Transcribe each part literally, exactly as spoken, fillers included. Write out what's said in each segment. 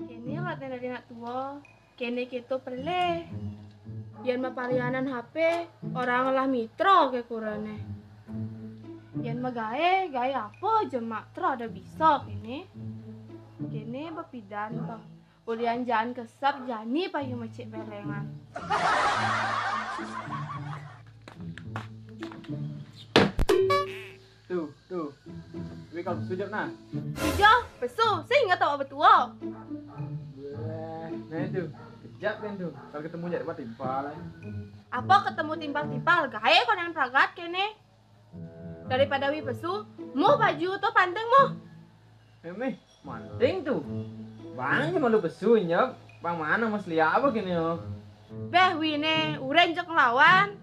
Kéné katanya dadi nak tua, kéné kéto pelih. Yén mapalianan H P, ora ngolah mitra ké kurané. Yén magaé, gaé apa ja mak, ora ada bisa kéné. Kéné bepidan to. Ulian jaan kesep jani payu mecik pelengan. Tuh, tuh. Wih, kalau sujud nah. Ijo, pesu, sing nggak tahu apa tua. Wah, nah itu. Kejap kan tuh. Kalau ketemu jadi apa timpal, eh. Apa ketemu timpal-timpal? Gaé kau yang pragat kéné. Daripada wi pesu, muh baju to panteng muh. Eh, mih, manting tuh. Bang, cuma lu pesu nyep. Bang mana mas lihat apa gini, oh? Beh, wine, uren jek ngelawan.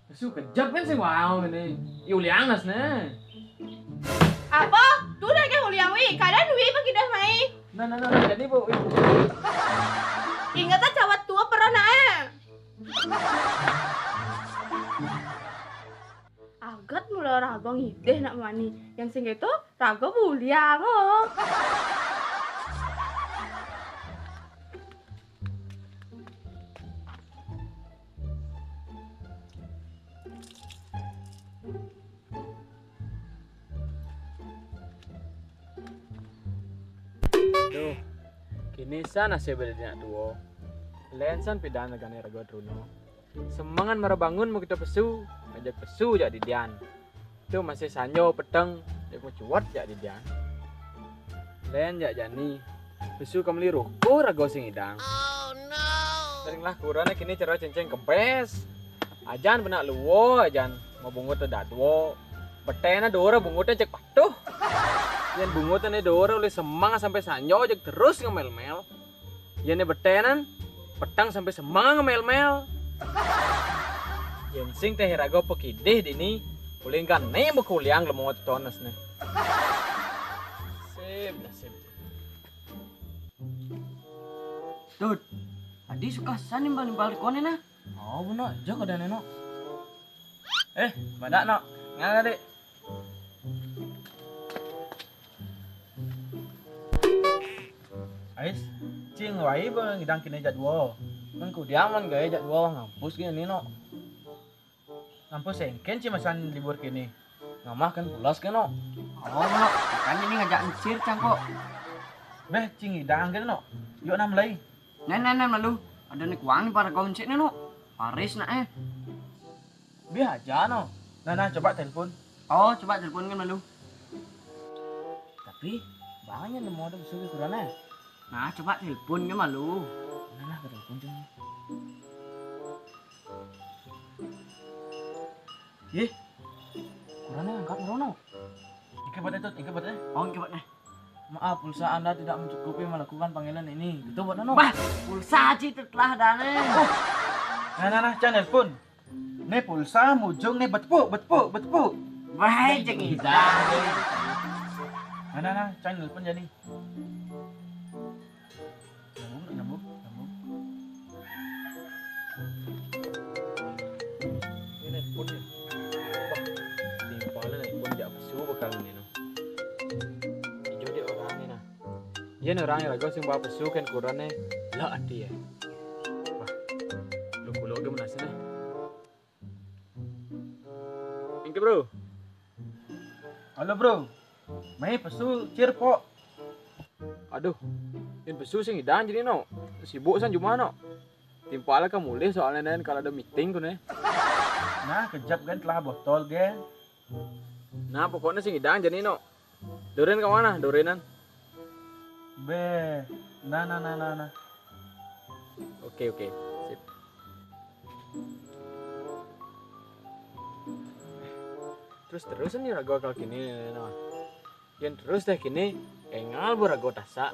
Pesu kejap kan sih, wow, ini. Yulianas nih. Apa? Tuh deh kayak uliang wi, kadang wi pakai dah mai. Nah, nah, nah, nah, jadi bu. Ingat aja cawat tua pernah. Agat mula raga ngidih nak mani. Yang sing itu raga buliang, oh. Duh, kini sana saya beda nak tua. Lensan pidan regane raga truna. Semangan mara bangun mau kita pesu, ngajak pesu jak didian. Tu masih sanyo peteng, jak mau cuat jak didian. Len jak jani, pesu kameli roko raga sing idang. Sering lah kurane kini cara cenceng kempes. Ajan benak luo ajan, mau bungut dadwo. Betena dora bungutnya cek patuh. Yang bungutnya dora oleh semang sampai sanyo cek terus ngemel-mel. Yene betenan petang sampai semang mel-mel. Yen sing teh raga pekidih dini, ulih gane bekuliang lemot tones ne. Sip, nasib. Dut, adi suka san nimbal-nimbal kone nah. Oh, bener aja kada neno. Eh, badak no. Ngala dek. Ais, cing wai ba ngidang kini jadwal. Mengkudiang man gaya jadwal ngampus gini no. Ngampus sengken ci masan libur kini. Ngamah kan pulas ke no. Oh no, makanya ni ngajak encir cangkok. Beh, cing idang ke no. Yuk nam lai. Nen nen nen malu. Ada ni kuang ni para kau encik ni no. Paris nak eh. Bih aja no. Nah nah coba telepon. Oh coba telepon kan malu. Tapi banyak nemu ada besok kurang eh. Nah coba telepon kan malu. Nah nah telepon cuma. Ih, kurang eh angkat merono. Ingke buat itu, ingke buat eh. Oh ingke buat eh. Maaf, pulsa Anda tidak mencukupi melakukan panggilan ini. Itu buat no. Bah, pulsa aja telah dane. Nah nah nah, cang telepon. Nih pulsa mujung nih betepuk betepuk betepuk. Wah, cengidang. Nah nah nah, cang nelpon jani. Nyambung, nyambung, nyambung. Ini nelpon ya. Wah, timpalnya nelpon jak pesu bakal ini no. Ijo dek orangnya nah. Yen orang yang raga sing bawa pesu kan kurane lah ati ya. Wah, lu kulo ge menasih nah. Ingke, Bro. Halo, Bro. Mai pesu cir, Pok. Aduh, yang pesu sing idang jadi no. Sibuk san cuma no. Timpal ka mulih soalnya nen kalau ada meeting ku ne. Nah, kejap kan telah botol gen. Nah, pokoknya sing idang jadi no. Duren ke mana? Durenan. Be, nah nah nah nah nah. Oke oke, sip. Terus terusan nih raga kal kini nah. Yang terus teh kini engal bu raga tasak.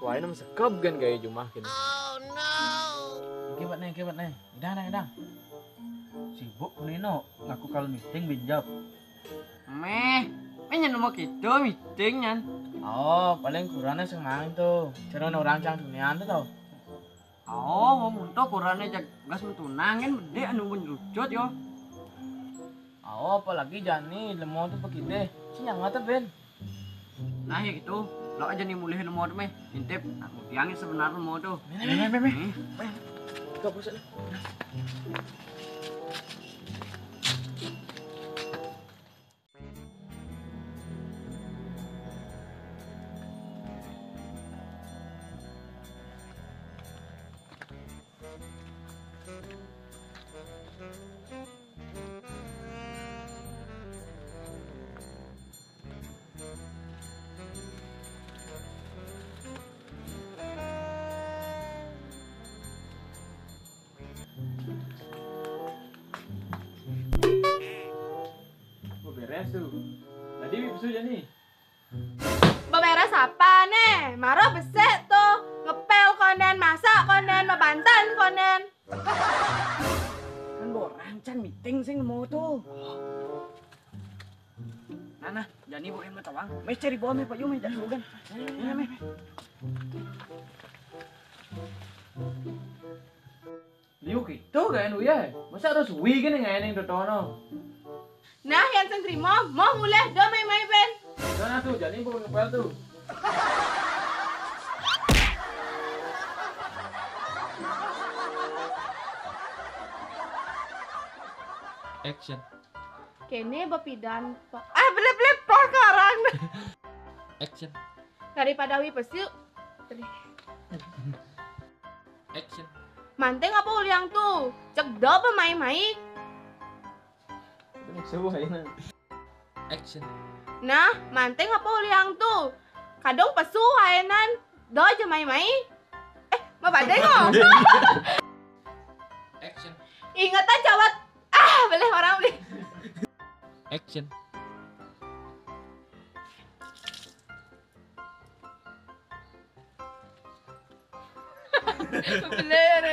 Wah ini sekep gen gaya jumah kini. Oke buat nih, oke buat nih. Idang idang idang. Sibuk punino ngaku kal meeting binjap. Meh, meh nyen mau gitu meeting nyan. Oh, paling kurangnya semang tuh. Cerita orang cang dunian tuh tau. Oh, mau muntuk kurangnya gas mentunang kan bede anu pun lucut yo. Oh, apalagi jani lemo tuh pekide. Si nyang ngata ben. Nah ya gitu. Lo aja nih mulih lemot meh. Intip, aku tiangin sebenarnya mau tuh. Meh, meh, meh, meh. Nih. Oh, beres tuh. Tadi pesu aja nih. Beberes apa nih? Maro besek tuh. Ngepel konen, masak konen, mebantan konen. Kan orang can meeting sing mau tuh. Nah, nah, jani bukan mata uang. Mes cari bawa meh Pak Yu meh jak sugan. Meh, meh, meh. Liu gitu kan Uya. Masa harus wi gini nggak yang dotono. Nah, yang sing terima, mau mulai do mai-mai ben. Nah, tuh, jani bukan ngepel tuh. Action. Kene bepidan, Pak. Ah, belep-belep, Pak, karang. Action. Daripada wi pesu. Action. Manting apa uliang tuh? Cek do apa mai-mai? Sebuah ini. Action. Nah, manting apa uliang tuh? Kadang pesu aenan. Do aja mai-mai. Eh, mau badai kok? Action. Ingat aja, Wat. Ah, boleh orang boleh. Action. Bener.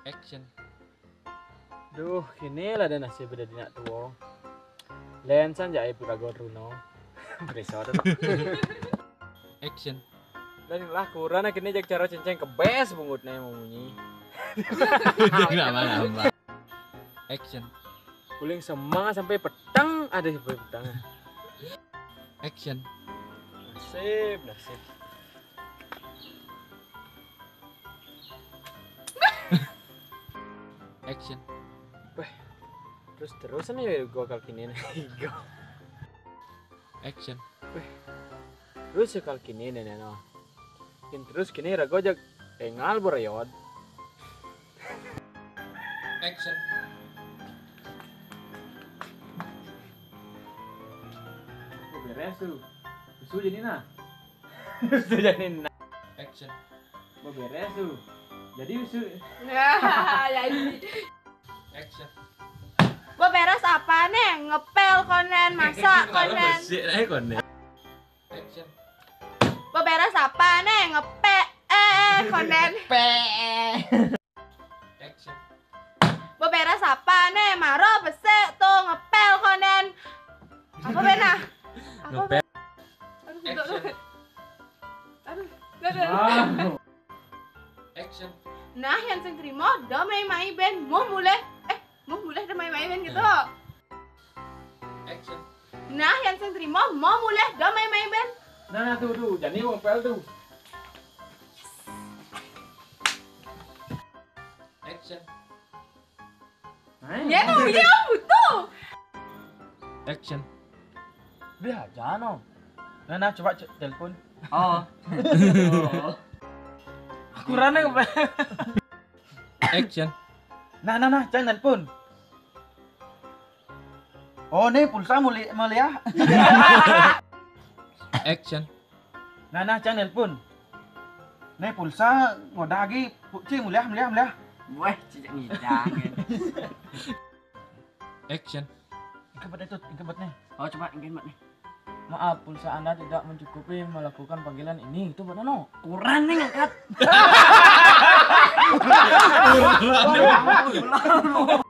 Action. Duh, kini lah ada nasib beda dinak tua. Lensan jai pura gor runo. Berisau tuh. Action. Dan lah kurang kini jak cara cenceng kebes bungutnya mau munyi. Nggak apa-apa. Action. Kuling semang sampai petang ada sampai petang. Action. Nasib, nasib. Action. Weh, terus-terusan ya gua kal kini nih. Action. Weh, terus ya kal kini nih, no. Kin terus kini rago jak engal borayot. Action. Oh, beres tuh. Susu jadi nah. Susu jadi nah. Action. Beberes tuh. Jadi usu. Nah, jadi. Action. Beberes apa nih? Ngepel konen, masak konen. Beberes apa nih? Ngepel eh konen. Pe. Action. Beberes apa nih? Maro besek tuh ngepel konen. Apa bena? Apa ngepel. Aduh, aduh, aduh. Aduh, aduh. Action. Nah, yang sing terima, do mai-mai ben. Mau mulai. Eh, mau mulai do mai-mai ben gitu. Action. Nah, yang sing terima, mau mulai do mai-mai ben. Nah, tuh, tuh, jadi ngepel tuh. Action. Ya, no, ya, betul. Action. Biar aja, no. Nah, nah, coba telepon. Oh. Aku rana. Action. Nah, nah, nah, cang telepon. Oh, nih pulsa muli mulia. Action. Nah, nah, cang telepon. Nih pulsa ngodah lagi. Cing, mulia, mulia, mulia. Weh, cicak ngidang. Action. Ingkebet itu, ingkebet nih. Oh, coba ingkebet nih. Maaf, pulsa Anda tidak mencukupi melakukan panggilan ini. Itu buat Nono. Kurang nih ngangkat. Kurang.